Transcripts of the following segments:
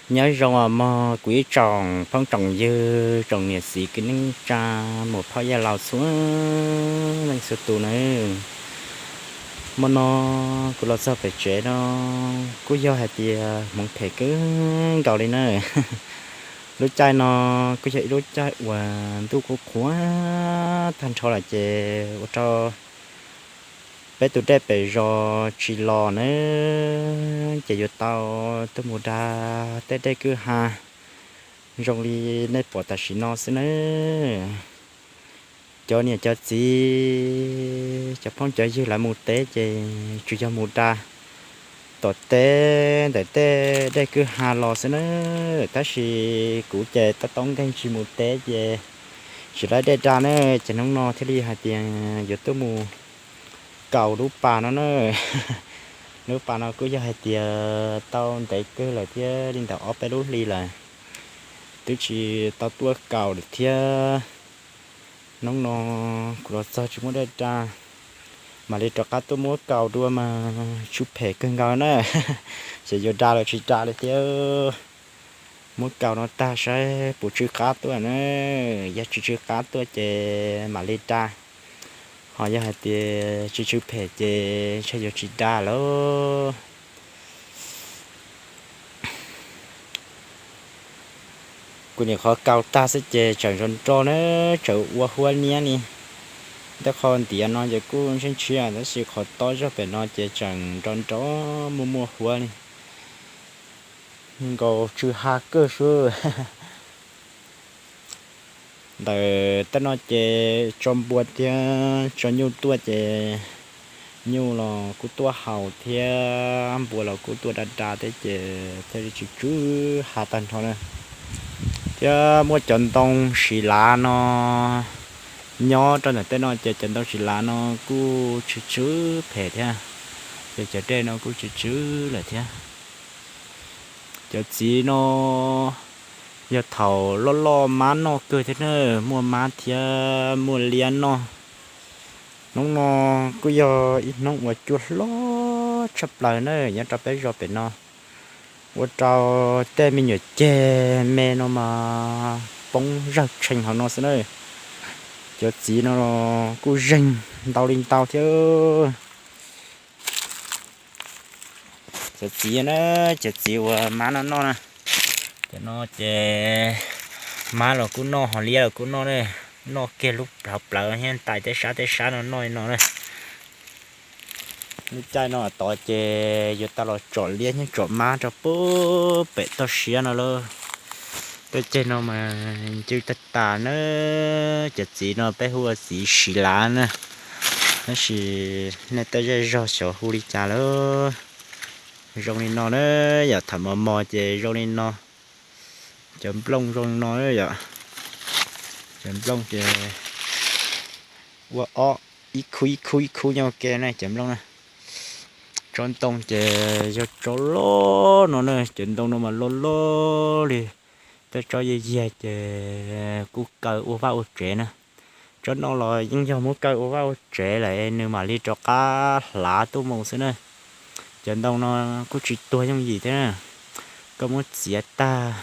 Nyob zoo os mog kuv ib tsoom phooj tsoom ywg, tsoom niam txiv kwv tij neej tsa, muam phauj yawg laus txhua leej txhua tus nawb. Hmo no kuv los txog pem tsev no kuj yog hais tias hmoov phem kawg nkaus li na. Lub caij no kuj yog ib lub caij uas ntuj kuj qhuav tag nrho lawm ces ua rau peb tus dej pem zos tsis los na, ces yuav tau tuaj mus da tej dej kwj ha zoo li nej pom tam sim no xwb nawb. Cov niam cov txiv, cov phooj cov ywg lawv mus teb ces tsuas yog mus da tom teb ntawm tej dej kwj ha los xwb nawb. Tab sis kuv ces tau tau nkeeg tsis mus teb ces tsis laib dej da na, ces hnub no thiaj li hais tias yuav tuaj mus kaus lub pas no na. Lub pas no kuj yog hais tias tau ntev kawg lawm thiab, li ntawm ob peb lub hli lawm twb tsis tau tuaj kaus lawm thiab. Hnub no kuv los txog tsis muaj dej da, mam li rov qab tuaj muab kaus dua mas tsw phem kawg nkaus na. Ces yuav da los tsis da li thiab. Muab kaus no tag saib puas tsw qab tuaj na. Yog tsis tsw qab tuaj ces mam li da, ho yog hais tias tsw tsw phem ces ntshe yuav tsis da lawm. Kuv nyuam qhuav kaus tag xwb ces tseem nrov nrov na, tseem ua huab niab li. Tej qho ntiav no ces kuj ntshiab ntshiab tab sis qhov tob zog pem no ces tseem nrov nrov muaj muaj huab li. Nkaus tsw ha kawg xwb. Ntawm tej no ces tso npua thiab tso nyuj tuaj ces nyuj los kuj tuaj haus thiab npua los kuj tuaj da da thiab ces thiaj li tsw tsw ha tag nrho na. Thiab muaj cov ntoo siv lav no nyob rau ntawm tej no ces cov ntoo siv lav no kuj tsw tsw phem thiab, ces cov dej no kuj tsw tsw lawm thiab. Cov txiv no yog thaum loj loj mab noj kawg thiab na, muaj mab thiab muaj liab noj. Hnub no kuj yog ib hnub uas cua hlob tshaj plaws na nyob rau peb zos pem no, ua rau tej me nyuam ceg me no mas poob zawg tshee hauv no xwb na. Cov txiv no kuj zeeg ntau li ntau thiab. Cov txiv na, cov txiv uas mab noj noj na, cov no ces mab los kuj noj, ho liab los kuj noj na. Noj kiag lub plawv plawv thiab ntais tej sab tej sab no noj li no na. Lub caij no tod ces yuav tau los tsom liab thiab tsom mab rau pem toj siab no lauj. Tej ceg no mas ncw tag tas na. Cov txiv no peb hu ua txiv siv lav na, tab sis nej tej zej zog xyov hu li cas lawm. Zoo li no na, yam tham mos mos ces zoo li no. Cov nplooj zoo li no yom. Cov nplooj ces ua ob, ib khub ib khub ib khub nyob ua ke na cov nplooj na. Tsob ntoo ces yog tsob loj no na, cov ntoo no mas loj loj li. Tej tsob yag yag ces kuj kaw ua vaj ua tsev na. Tsob no los yeej yog muab kaw ua vaj ua tsev lawm nws mam li rov qab hlav tuaj mus xwb na. Cov ntoo no kuj tsis tuag yooj yim thiab na. Koj muab txiav tag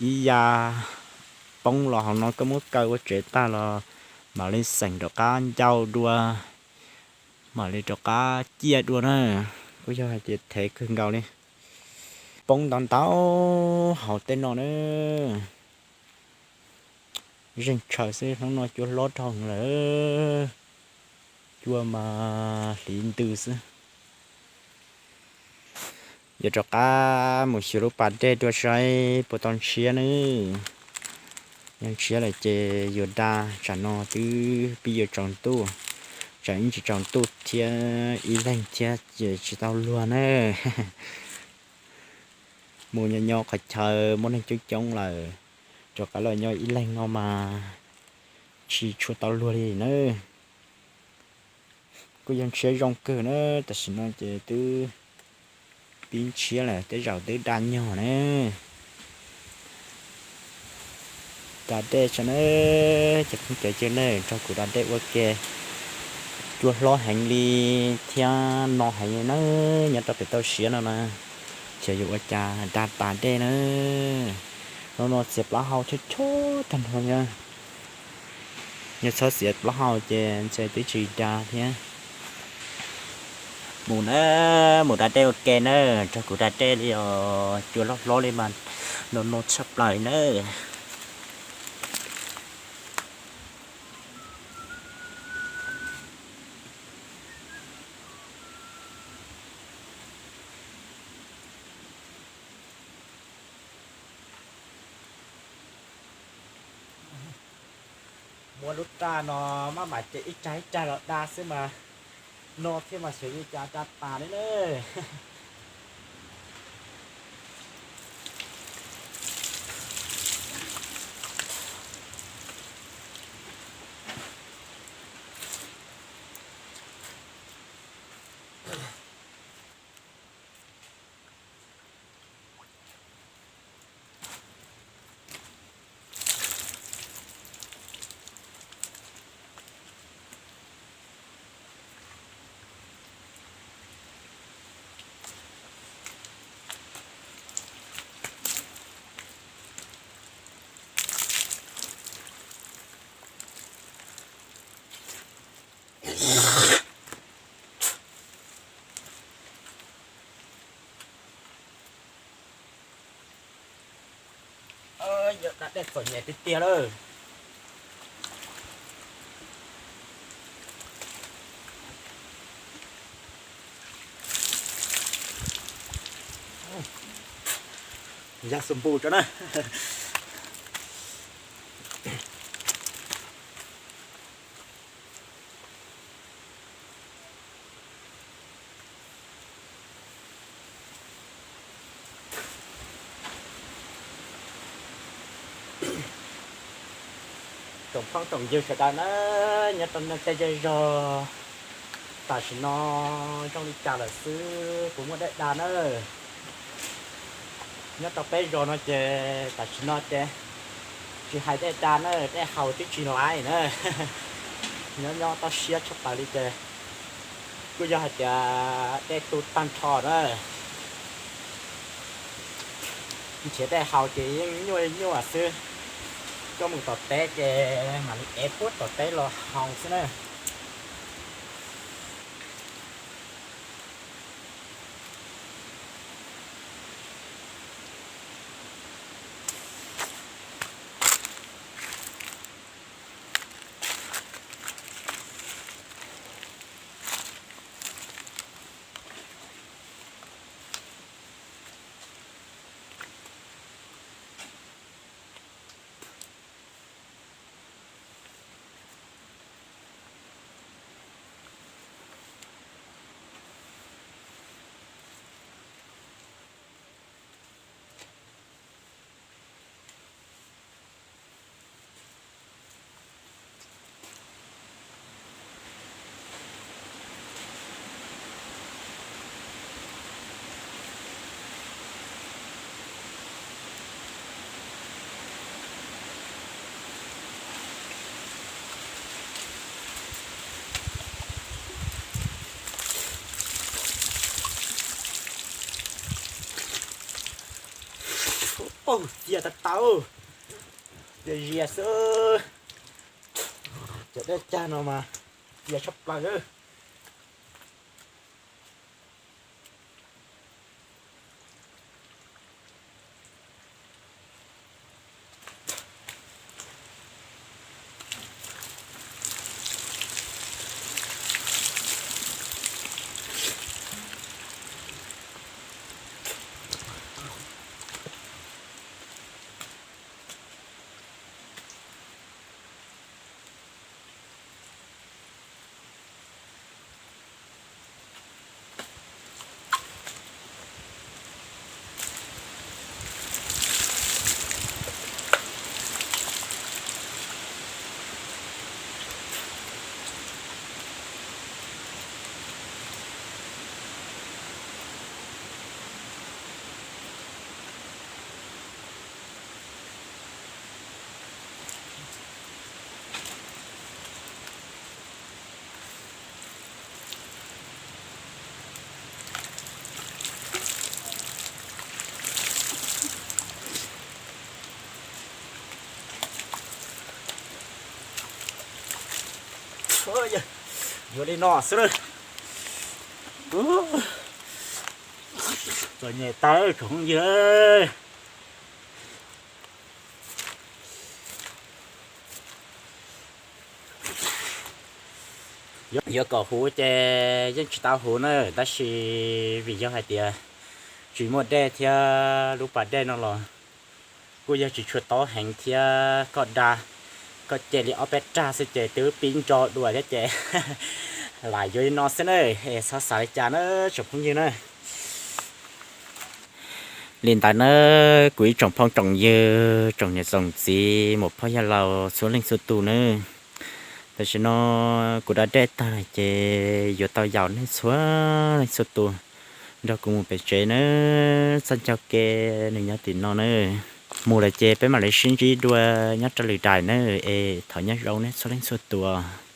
ib ya poob los hauv no, koj muab kaw ua tsev tag los mam li xeem rov qab ncau dua, mam li rov qab ciaj dua na. Kuj yog hais tias thev kawg nkaus li. Poob ntau ntau hauv tej no na. Zeeg tshaws xwb, hnub no cua hlob dhau lawm. Cua mas hliv ntws xwb. Yuav rov qab mus xyuas lub pas dej dua saib puas tau ntshiab nawb. Yog ntshiab lawm ces yuav da, tsam no twb pib yuav tsaus ntuj, tsam ib ntsis tsaus ntuj thiab ib leeg thiab ces tsis tau luag na. Mus nyo nyo qhov chaw muaj neeg coob coob lawm, rov qab los nyob ib leeg no mas tsis tshua tau luag li nawb. Kuj yog ntshiab zoo kawg na, tam sim no ces twb pib ntshiab lawm, tej zaum twb da nyog na. Da dej tso na, cov phooj cov ywg na, nrog kuv da dej ua ke. Cua hlob heev li thiab no heev li na, nyob rau pem toj siab no na. Ces yuav ua cas da tas dej na. Hnub no txiav plaub hau choj choj tag nrho na. Yog txhob txiav plaub hau ces ntshe twb tsis da thiab. Mus na, mus da dej ua ke na, nrog kuv da dej li os, cua loj hlob li mas no no tshaj plaws li na. Muab lub raj no maj mam ces ib rag ib rag los da xwb mas no thiab mas xyov yuav ua cas da tas li na. Yog da dej txom nyem tiag tiag lawm. Yaj xu npu tso na. Tsoom phooj tsoom ywg sawv daws na, nyob rau nej tej zej zog, tam sim no zoo li cas lawm xwb, puas muaj dej da na? Nyob rau peb zos no ces tam sim no ces tsis hais dej da na, dej haus twb tsis laiv na. Nyob nyob toj siab tshaj plaws li ces kuj yog hais tias dej tu tag nrho na. Nrhiav dej haus ces yeej nyuaj nyuaj xwb. Coj mus tom teb ces mam li ev puag tom teb los haus xwb na. Ub, cia tau tau, cia zias xwb. Cov dej cag no mas cia tshaj plaws. Yuav li no xwb lawm. Txom nyem tag tsoom phooj ywg. Yuav kom huv ces yeej tsis tau huv na, tab sis vim yog hais tias tsis muaj dej thiab lub pas dej no los kuj yog tsis tshua tob heev thiab, koj da, koj ce li ob peb rag xwb ces twb pib ntso dua thiab ces lam yuav li no xwb na, es txhob xav li cas na tsoom phooj ywg na. Li ntawd na, kuv ib tsoom phooj tsoom ywg, tsoom niam tsoom txiv, muam phauj yawg laus txhua leej txhua tus na, tam sim no kuv da dej tag lawm ces yuav tau yaum nej txhua leej txhua tus nrog kuv mus pem tsev na. Txoj ncauj ke nws nyob tim no na. Mus lawm ces peb mam li sib ntsib dua nyob rau lwm daim na, es thov nyob zoo nej txhua leej txhua tus.